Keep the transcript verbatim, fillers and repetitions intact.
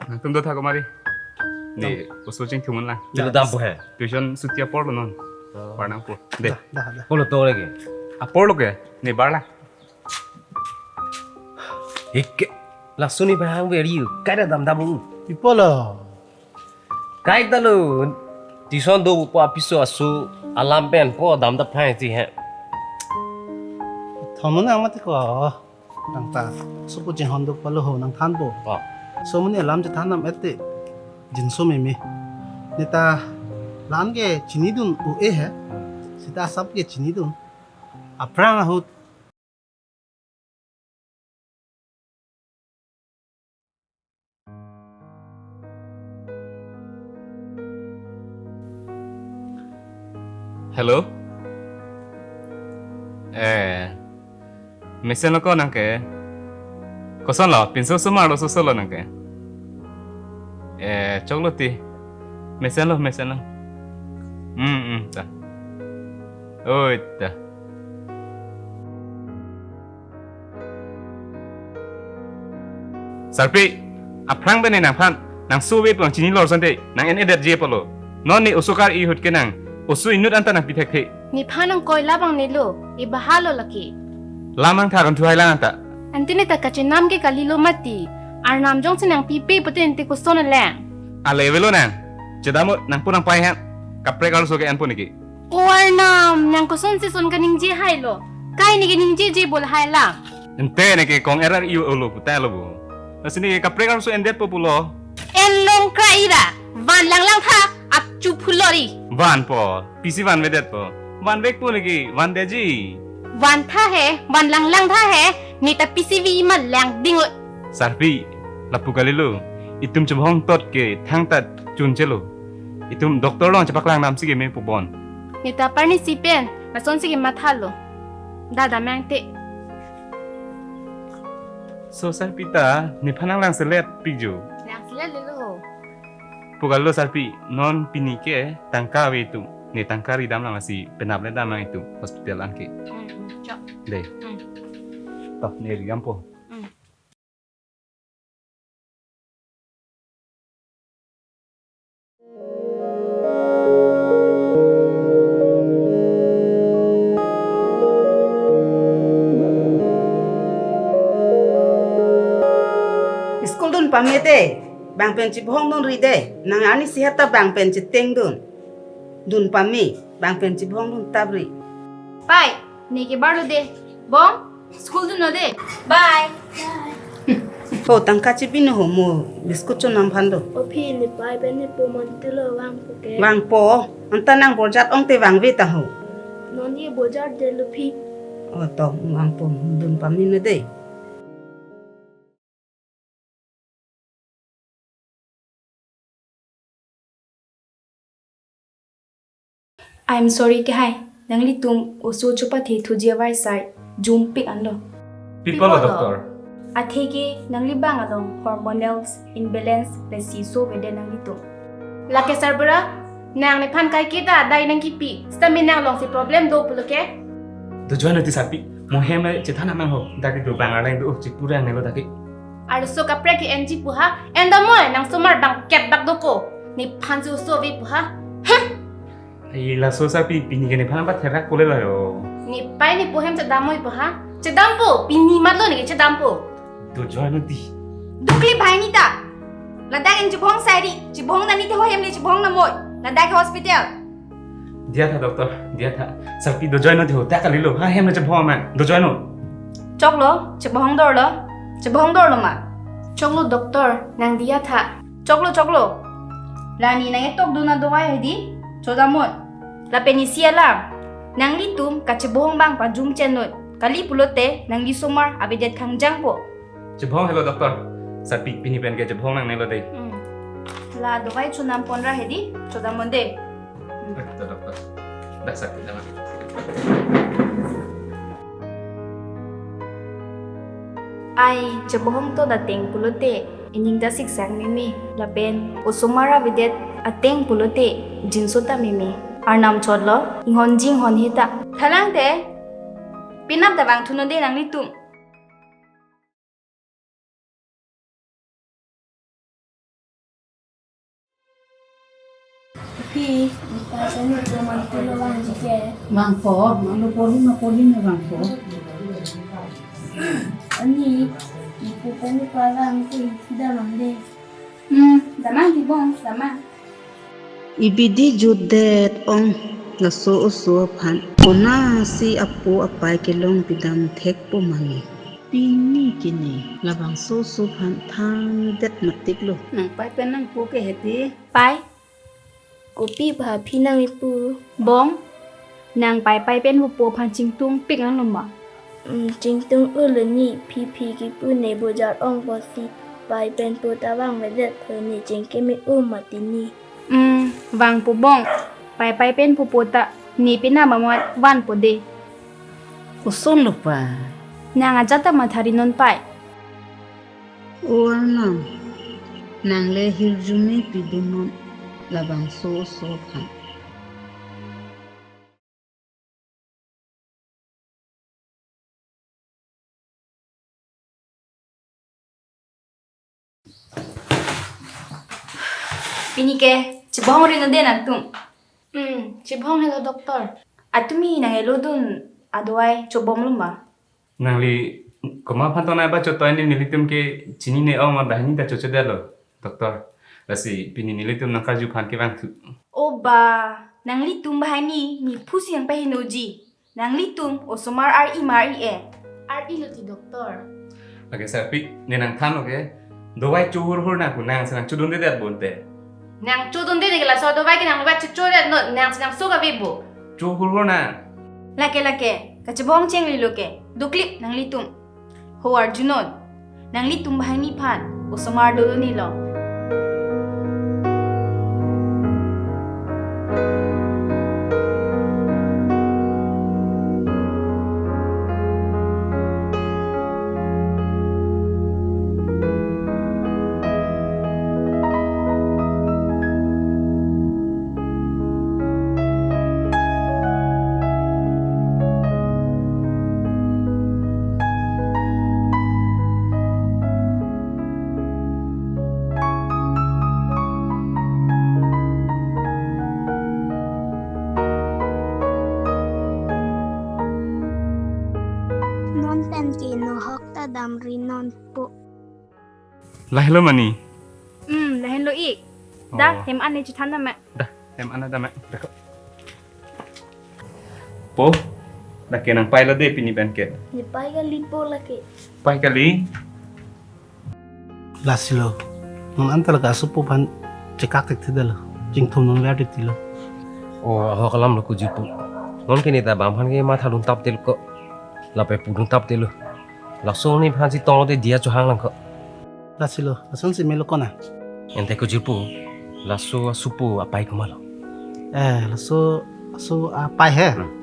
Nangtum do tha ko mari. Ne, oso chingthum un lang. Chalo dampo he. Tuition suti apor lo non. Oh. Bar nangpo. De. Dah, dah, dah. Kolo to lagi. Apor lo ke? Ne bar lang. Ikke. Laso ne bang veri. Kaita damdam pu. Pi apotlo? Kaita lo. Tuition dopo apiso aso alam pen po damdam phai ti he. Thom nang mati ko. Nang ta supu chinghon duk palo ho nang thanpo. Oh. So muni alam chethan nam ete jinso meme. Ne ta la-an ke chinidun u-e he. Seta asap ke chinidun. Aphrang ahut. Hello? Eh, mesen lo ko nang ke? Koson lo, pinso osomar lo soso lo nang ke? Eh, choklo ti. Mesen lo, mesen lo. Hmm, hmm, ta. Oi, ta. Sarpi, aphrang pen ne nangphan, nang so ve pulang chinilo asonte, nang en-edet je polo. Non ne oso kar-i ahut ke nang, oso inut anta nang pi thekthe. Nephan nang koila bang nelo, ibaha lo lake. Lam nang tharon thu hai lang anta. Ante ne ta kachenam ke kalilo mati, arnam jongsi nang pipe pute ante koson alang. Ale avelo nang, chedam o nangpo nang pai han, kaprek arloso ke enpo neke. O arnam, nang kosonsi son kaningje hai lo. Kai neke ningjeje bol hai lang. Ante neke kong erar i olo puta lo bo. Lasi neke kaprek arloso endetpo pulo. En long kra ira. Van lang lang tha. Apchu phulo ri. Vanpo. Pisi van vedetpo. Van vekpo neke. Van deji. Van tha he. Van lang lang tha he. Ne ta pisi vi ima lang ding o. Sarpi. Lapu kalilo. Itum chebohong tot ke thangta chunchelo. Itum doctor along chepaklang namsi ke me pubon. Ne ta parni si pen, lasonsi ke mathalo. Dada mangte. So sarpi ta, nephan nang lang selet pijo. Lang selet lelo ho. Pu kalilo sarpi, non pini ke tangka ave itum. Ne tangka ridam lang lasi penap le dam lang itum hospital an ke. Hmm, hmm, chok. De. Hmm. Toh, ne ridampo. Hmm. School dun pame te, bang pen chebohong dun ri de, nang arni sehat ta bang pen cheteng dun. Dun pame, bang pen chebohong dun tap ri. Pai, neke barlo de. Bong, school dun lo de. Bye. Ho, tangka chibino ho mo, biscuit chonam phan do. O phi, ne pai pen ne po mon tulo vangpo ke. Vangpo, anta nang bojar ong te vangve ta ho. Non ye bojar de lo phi. O to, vangpo, dun pame ne de. I'm sorry ke hai, nanglitum oso chopathe thuji avarsai jumpik anlo. Pi apotlo, Pi apotlo? Doctor. Athe ke nangli bang along hormonal imbalance lasi so vede nanglitum. Lake sarbura, nang nephan kaiketa adai nangkipi, seta me nang alongsi problem do pulo ke? Dojoino ti sarpi, mo hem le chethan amang ho, dak do bang arleng do, chipurang nelo dak. Arloso kaprek ke N G pu ha, endamoi nang osomar bang kep bak doko, nephansi oso ave pu ha. Huh! Ai laso sarpi pini ke nephan ba therak pole lo yo. Ne pai ne po hem chedamoi pu ha, chedampo, pini matlo neke chedampo. Dojoino ti. Dukli bhai ne ta. Ladak en chebohong sai ri, chebohong nani te ho hem le chebohong namoi. Ladak ke hospital. Diya tha doctor, diya tha. Sarpi dojoino ti ho, ta kalilo. Ha hem le chebohong amang, dojoino. Choklo, chebohong dorlo. Chebohong dorlo ma. Choklo doctor, nang diya tha. Choklo, choklo. La ne nang etok dun adawai hedi, chodamnon. Lapen isi alam. Nanglitum kachebohong bang pajum chennon. Kali pulote, nangli osomar avedet kangjangpo. Chebohong helo doctor. Sarpi pini pen ke chebohong nangnelo de. Hmm. La dawai chonam pon ra hedi, chodamnon de. Hmm. Eh, to doctor. Dah sarpi dah. Ai, chebohong to ateng pulote, ining ta siksak meme, lapen osomar avedet ateng pulote, jinso ta meme. Arnam chotlo, inghon jinghon he ta. Thalang te, penap ta vangthunon de nanglitum. Kami ko mantu lo bang jike. Bang ko, malu pori ma pori ma bang ko. Ani, ipu kami palang ke ida bang de. Hmm, damang di bong, damang. Ibidi jutdet ong laso oso aphan. Konasi apo apai kelong pidam thekpo mane. Pini kini labangso oso aphan thandet matik lo. Nang pai pen nang po ke hedi. Pai. Kopi ba phi nang ipu? Bong, nang pai pai pen pupo aphan chingtung pik nang loma. Hmm, chingtung ulo ni phi phi kipu ne bojar ong bosi pai pen po ta vang vedet tho ne chingke me u mati ni. Hmm, vang po bong, pai pai pen pupo ta ne pina mamon van po de. Koson lo pa. Nang ajat ta mathari non pai. O Arnam, nang le hirjume pidun non labangso oso aphan. Pini ke, chibong ri non de nangtum. Hmm, chibong helo doctor. Atumi nang elo dun adawai chobom loma. Nangli komat aphan tongnai ba chotoi ne, nelitum ke chinine ong ma banghini ta chochodetlo, doctor. Lasi pini nelitum nangkarju aphan kevang thu. O ba, nanglitum banghini ne phusi nangpahenoji. Nanglitum osomar ar-i ma ar-i e? Ar-i lo ti doctor. Lake sarpi, ne nangthanlo ke. Dawai chohurhur nang pu nang si nang chodundedet bonte. Nang chodunde de ke laso dawai ke nang dawai chochodet non, nang si nang so kave bo. Chohurhur nang. Lake lake, kachibong chenglilo ke. Doklip nanglitum. Ho arju non. Nanglitum banghini aphan osomar dolo ne lo. Non pen ke nohok ta damri non po. Lahelo mani? Hmm, lahenlo ik. Da, oh, hem an ne chithan dam ma. Da, hem an dam ma. Dekho. Po, lake nangpailo de pini pen ke. Ne pai kali po lake. Pai kali. Lasi lo. Non anta lake asopo aphan chekak tik thedetlo. Chingthum non ver tik tilo. O, ahok alam lo ko jirpo. Non ke ne ta bang aphan ke matha dun tap tel ko. Lapen pudun tap telo. Laso nephan si tong te diya chohang lang ko. Lasi lo, lason si melo kona. Ante ko jirpo, laso asopo apai komatlo? Eh, laso, laso apai he. Hmm.